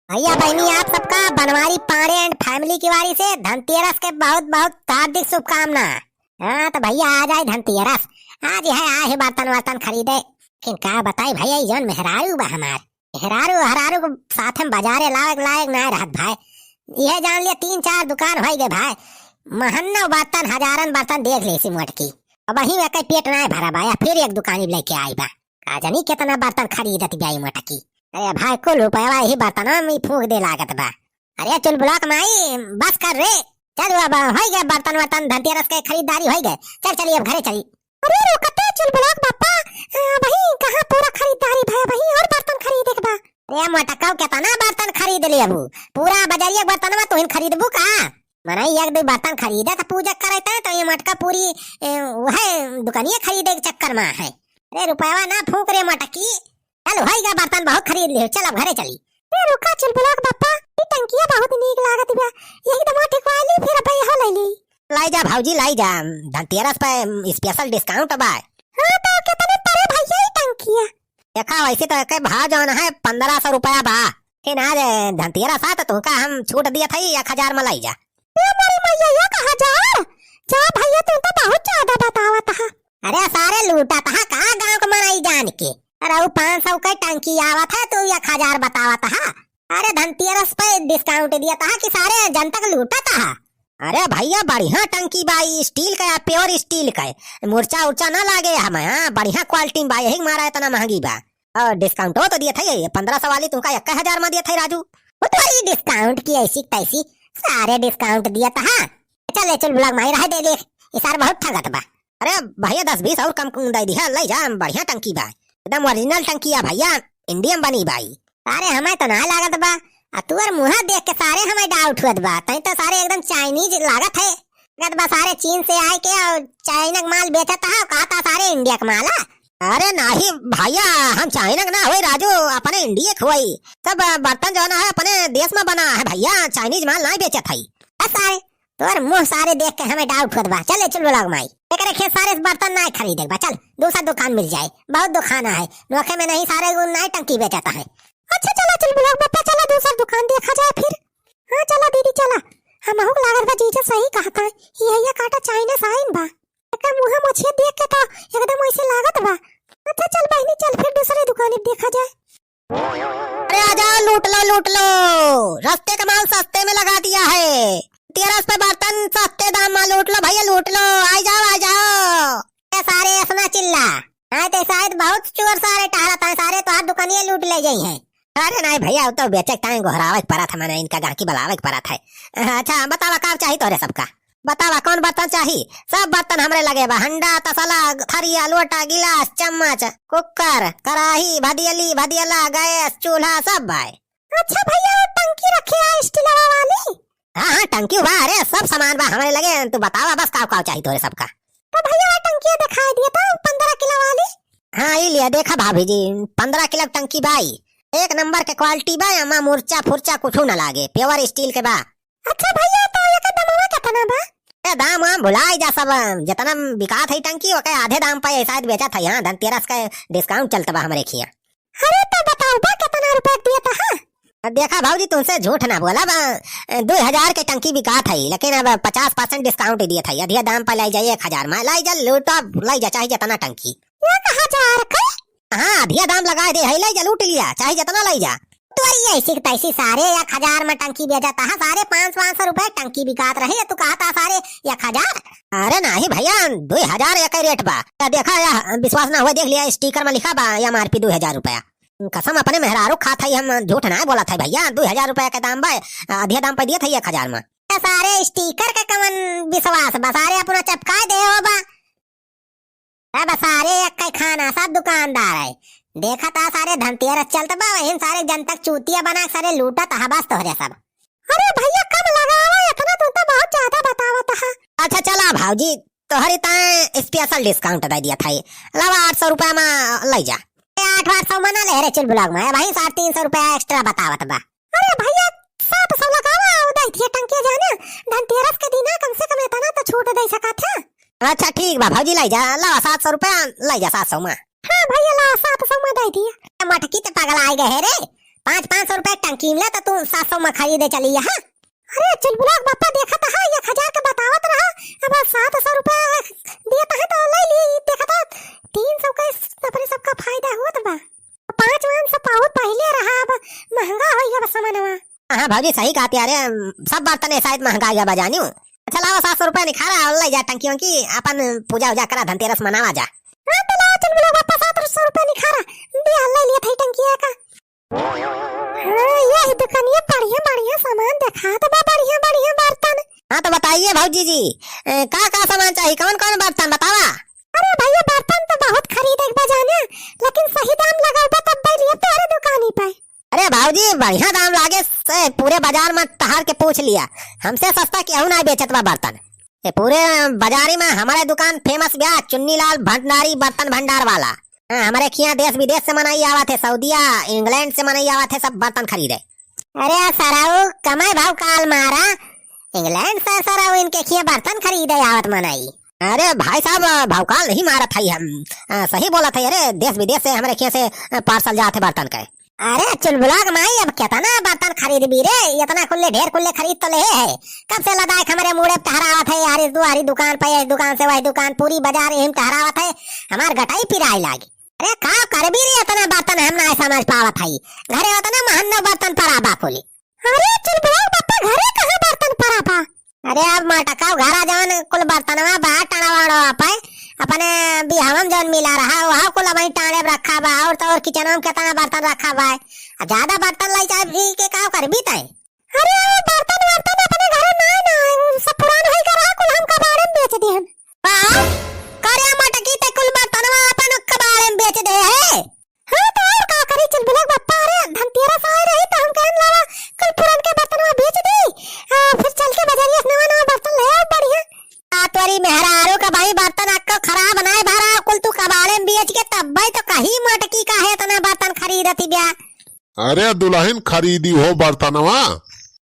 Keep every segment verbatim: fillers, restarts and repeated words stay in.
भैया बहिनी, आप सबका बनवारी पांडे and family की वारी से धनतेरस के बहुत बहुत हार्दिक शुभकामना। हाँ, तो भैया, आ जाए धनतेरस, आज है, आए है बर्तन वर्तन खरीदे। लेकिन का बताई भैया, ई जौन मेहरारू बा हमार, मेहरारू हरारू को साथ में बाजारे लायक लायक ना रहत भाई। यह जान लिया, तीन चार दुकान होइ गए भाई, महन्नो बर्तन, हजारन बर्तन देख ले सी मोटकी। अब वही में कई पेट ना भरा बा, या फिर एक दुकानी लेके आई बा। का जानी कितना बर्तन खरीदत बा ई मोटकी। अरे भाई, कुल रुपया यही बर्तन में फूंक दे लागत बा। अरे चुलबुलाक माई, बस कर रे, चल अब होइ गए बर्तन वर्तन, धनतेरस के खरीदारी होइ गए, चल चली अब घरे चली। अरे रुकते चुलबुलाक बापा, अ, वही कहाँ पूरा खरीदारी भय, वही और बर्तन खरीदे के बा। अरे मोटकऊ, कितना बर्तन खरीद ले अबू, पूरा बजरिया के बर्तन में तुहिन खरीदबू का? मनई एक दो बर्तन खरीदे तो पूजा करे तय, तो ये मोटका पूरी, ए, वह दुकानिया खरीदे के चक्कर में है। अरे रुपया ना फूंक रे मोटकी, चल होइगा बर्तन बहुत खरीद ले, चल अब घरे चली। ए रुका चुलबुलाक बापा, ई टंकिया बहुत नीक लागत बा, यही दमा ठिकवा ली, फिर अब यहो ले ली। लाई जा भौजी, लाई जा, धनतेरस पे special discount बा। हाँ, तो कितने पड़े भैया ई टंकिया? देखा, वैसे तो एक भाव जौन है पन्द्रह सौ रुपया बा, फिर आज धनतेरस आ तो तुमका हम छूट दिया था, एक हजार में लाई जा। ए मोरी मैया, एक हजार? जा भैया, तू तो बहुत ज्यादा बतावत हा। अरे सारे लूटत हा का गाँव के मनई जान के? अरे वो पाँच सौ के टंकी आवत है, तू एक हजार बतावत हा। अरे धनतेरस पे discount दिया था कि सारे जनता के लूटत हा। अरे भैया, बढ़िया टंकी बा, ई steel का, pure steel का, मुर्चा उर्चा ना लागे हमें। हाँ, बढ़िया quality में बा, यही मारा इतना महंगी बा। और discount हो तो दिए थे, ये पन्द्रह सौ वाली तुमका एक हजार में दिए थे राजू। वो तो ये discount की ऐसी तैसी, सारे discount दिया था। हाँ, चल ले चुलबुलाक माई, रह दे ले, ये सार बहुत ठगत बा। अरे भैया, दस बीस और कम दे दिया, ले जा, बढ़िया टंकी बा, एकदम original टंकी है भैया, India में बनी बाई। अरे हमें तो ना लागत बा, आ तुअर मुँह देख के सारे हमें doubt हुअत बा, तई तो सारे एकदम Chinese लागत है, लागत बा सारे चीन से आए के और China का माल बेचत है, कहा था सारे India का माल है। अरे नाही भैया, हम China के ना होई राजू, अपने India के होई। सब बर्तन जौन है अपने देश में बना है भैया, Chinese माल ना बेचत है। बस सारे, तोर मुँह सारे देख के हमें doubt होत बा। चल ले चुलबुलाक माई, एकरे खेत सारे से बर्तन ना खरीदे बा, चल दूसर दुकान मिल जाए, बहुत दुकान है नोखे में, नहीं सारे गुण ना टंकी बेचत है। अच्छा चला चुलबुलाक बापा, चला दूसर दुकान देखा जाए फिर। हाँ चला दीदी चला, हमहू के लागत बा जीजा सही कहता है, ये काटा China से आइन बा। एकर मुँह मोछिया देख के तो एकदम वैसे लागत बा। अच्छा चल बहिनी चल, फिर दूसरे दुकान देखा जाए। अरे आ जाओ, लूट लो, लूट लो, रस्ते का माल सस्ते में लगा दिया है। तेरस पे बर्तन सस्ते दाम में लूट लो भैया, लूट लो, आ जाओ, आ जाओ। ए सारे ऐसा ना चिल्ला, नहीं तो शायद बहुत चोर सारे टहरत हैं, सारे तोहार दुकानिया लूट ले जाई हैं। अरे नहीं भैया, वो तो बेचे के टाइम गोहरावे के परत है, मने इनका गाहकी बलावे के परत है। अच्छा बतावा, का चाही तोहरे सबका? बतावा कौन बर्तन चाही? सब बर्तन हमरे लगे बा, हंडा, तसला, थरिया, लोटा, गिलास, चम्मच, कुकर, कराही, भदियली, भदियला, गैस, चूल्हा, सब बा। अच्छा भैया, वो टंकी रखे है स्टीलवा वाली? हाँ हाँ, टंकी बा, अरे सब सामान बा हमरे लगे। तू बतावा बस का का चाही तोहरे सबका। तो भैया वो टंकिया दिखाई दिया तो पन्द्रह किलो वाली। हाँ ई लिया, देखा भाभी जी, पन्द्रह किलो टंकी बाई, एक नंबर के quality बा, एमा मुर्चा फुर्चा कुछू ना लागे, pure steel के बा। अच्छा भैया, तो एकर दामवा केतना बा? ए, दाम वाम भुलाई जा सब, जितना बिकात है टंकी, ओके आधे दाम पे शायद बेचत है। हाँ, धनतेरस का discount चलत बा हमरे खिया। अरे, तो बताओ बा, केतना रुपया दिया था, हाँ? अब देखा भौजी, तुमसे झूठ ना बोला बा, दुई हजार के टंकी बिकात है, लेकिन अब पचास percent discount दिया था, आधे दाम पे लाई जा, एक हजार में लाई जा, लूटा लाई जा, चाहे जितना टंकी। एक हजार के? हाँ, अधिया दाम लगाए दे है, लाई जा, लूट लिया, चाहे जितना लाई जा। तोरी ऐसी की तैसी सारे एक हजार में टंकी बेचत हा, सारे पाँच, पाँच सौ रुपए टंकी बिकात रही, तू कहत हा सारे एक हजार? अरे नहीं भैया, दुई हजार एक ही rate बा। या देखा या, विश्वास ना हुआ, देख लिया, sticker में लिखा बा, M R P दुई हजार रुपया। कसम अपने मेहरारू खात है, हम झूठ ना बोलत है भैया, दुई हजार रुपया के दाम बा, अधिया दाम पे दिए थे एक हजार में। ए सारे sticker के कवन विश्वास बा, सारे अपना चपकाए दे हो बा। अब सारे एक ही खाना, सब दुकानदार है। देखत हा सारे धनतेरस चलत बा, वही सारे जनता के चूतिया बना के सारे लूटत हा बस तोहरे सब। अरे भैया कम लगावा, इतना तू तो बहुत ज्यादा बतावत हा। अच्छा चला भौजी, तोहरी ताए special discount दे दिया था। लावा आठ सौ रुपया में ले जा। ए, आठ आठ सौ में ना ले रे चुलबुलाक माई, भाई साढ़े तीन सौ रुपया extra बतावत बा। अरे भैया, सात सौ लगावा, वो दे दिया टंकिया जाने, धनतेरस के दिन है, कम से कम इतना तो छूट दे सका था। अच्छा ठीक बा भौजी, लाई जा, लावा सात सौ रुपया, लाई जा सात सौ में। हाँ भैया, ला सात सौ में दे दिया। ए, मटकी ते पगला आए गए रे, पाँच, पाँच सौ रुपया टंकी मिला तो तू सात सौ में खरीदे चली, हाँ? अरे चुलबुला के बापा, देखत हा, एक हजार के बतावत रहा, अब सात सौ रुपया देत है तो ले ली, देखत हा, तीन सौ के अपने सबका फायदा होत बा। पाँच वान से बहुत पहिले रहा, अब महंगा होइ गया बा सामानवा। हाँ भौजी, सही कहत है, अरे सब बर्तन ए शायद महंगा गया बा जानियो। अच्छा लावा, सात सौ रुपया निखारा और ले जा टंकी वंकी, अपन पूजा उजा करा, धनतेरस मनावा जा। हाँ तो लावा चुलबुला के बापा, सात सौ रुपया निखारा दिया, ले लिया था टंकिया का। हाँ, यही दुकानिया बढ़िया बढ़िया सामान देखात बा, बढ़िया बढ़िया बर्तन। हाँ तो बताइए भौजी जी, ए, का का सामान चाहिए, कौन कौन बर्तन बतावा? अरे भैया, बर्तन तो बहुत खरीदे के बा जाने, लेकिन सही दाम लगाबा तब लिया तोहरे दुकानी पे। अरे भौजी, बढ़िया दाम लागे से पूरे बाजार में टहर के पूछ लिया, हमसे सस्ता केहू ना बेचत बा बर्तन। ये पूरे बाजारी में हमारे दुकान famous बा, चुन्नीलाल भंडारी बर्तन भंडार वाला। हाँ, हमारे खिया देश विदेश से मनई आवत है, सऊदिया, इंग्लैंड से मनई आवत है, सब बर्तन खरीदे। अरे सरऊ, कमाई भाव काल मारा, इंग्लैंड से सरऊ इनके खिया बर्तन खरीदे आवत मनई। अरे भाई साहब, भाव काल नहीं मारत है हम, आ, सही बोलत है। अरे देश विदेश से हमारे खिया से, आ, parcel जात है बर्तन के। अरे चुलबुला के माई, अब केतना बर्तन खरीदबी रे, इतना कुल्ले ढेर कुल्ले खरीद तो लेहे है। कब से लदायक हमरे मूड़े पे टहरावत है, यार इस दुआरी दुकान पे, इस दुकान से वही दुकान, पूरी बाजार यही में टहरावत है, हमार गटाई पिराए लागी। अरे का करबी रे, इतना बर्तन हम ना समझ पावत है, घरे उतना महन्नो बर्तन परा बा कुली। अरे चुलबुला के बापा, घरे कहाँ बर्तन परा बा? अरे अब मटका घरा जवन कुल बर्तनवा बा टणवाड़ो पे, अपने बिहावम जवन मिला रहा वह कुल वहीं टाणे पे रखा बा, और तो और किचनवा में कितना बर्तन रखा बा। अब ज्यादा बर्तन लाई चाहे भी के का करबी तय? अरे वो बर्तन वर्तन अपने घरे ना ना है, वो सब पुरान होई का रहा, कुल हम कबाड़े में बेच दिहन। का? करे मटकी ते कुल बर्तनवा अपन कबाड़े में बेच दे है? हाँ, तो और का करी चुलबुला के बापा, अरे धनतेरस आए रही तो हम कहन लावा कुल पुरन के बर्तनवा बेच दी, आ, फिर चल के बजरिया से नवा नवा बर्तन ले आओ बढ़िया। आ तोरी मेहरारू का भाई बर्तन अक्को खराब नाय भरा, कुल तू कबाड़े में बेच के तब भाई तो कही मटकी काहे इतना बर्तन खरीदती ब्या। अरे दुलहिन खरीदी हो बर्तनवा।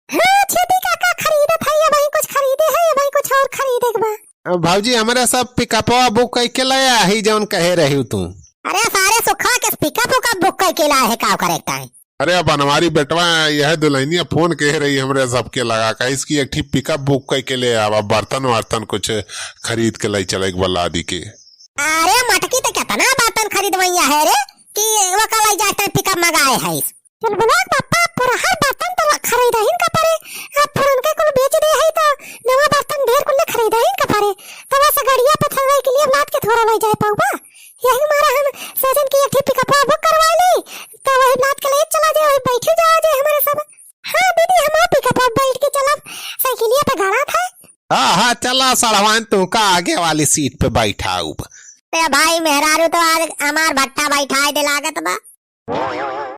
हाँ, छेदी काका खरीदत है, अबहीं कुछ खरीदे है, अबहीं कुछ और खरीदे के बा। भौजी, हमरे सब पिकअपवा बुक कइके ले आही, जौन कहे रही तू। अरे, सारे सुखा के पिकअप उकअप बुक कइके लाए है, का करे के ताई? अरे, अब बनवारी बेटवा, यह दुलहिनिया फोन कहे रही हमरे सबके लगा, कहिस कि एक ठी पिकअप बुक कइके ले आवा, बर्तन वर्तन कुछ खरीद के ले चले के बा लादी के। अरे, मटकी तो कितना बर्तन खरीदवैया है रे, कि वो का ले जाए पिकअप मंगाए है। चुलबुला के बापा, पुरहर बर्तन तो खरीदहिन का परे, अब पुरनके कुल बेच दे है तो नवा बर्तन ढेर कुल खरीदहिन का परे, तब से गड़िया पे थोड़ा के लिए लाद के थोड़ा ले जाए पाऊबा। यही मारा हम सोचन कि एक ठे पिकअपवा बुक करवा ली, तो वही लाद के ले चला जाए, वही बैठे जाओ जे हमारे सब। हाँ दीदी, हम पिकअपवा बैठ के चलब, साइकिलिया पे गड़ा था। हाँ, हाँ, चला सड़वान, तू का आगे वाली सीट पे बैठाउब। ए भाई, मेहरारू तो आज हमार भट्टा बैठाए दे लागत बा।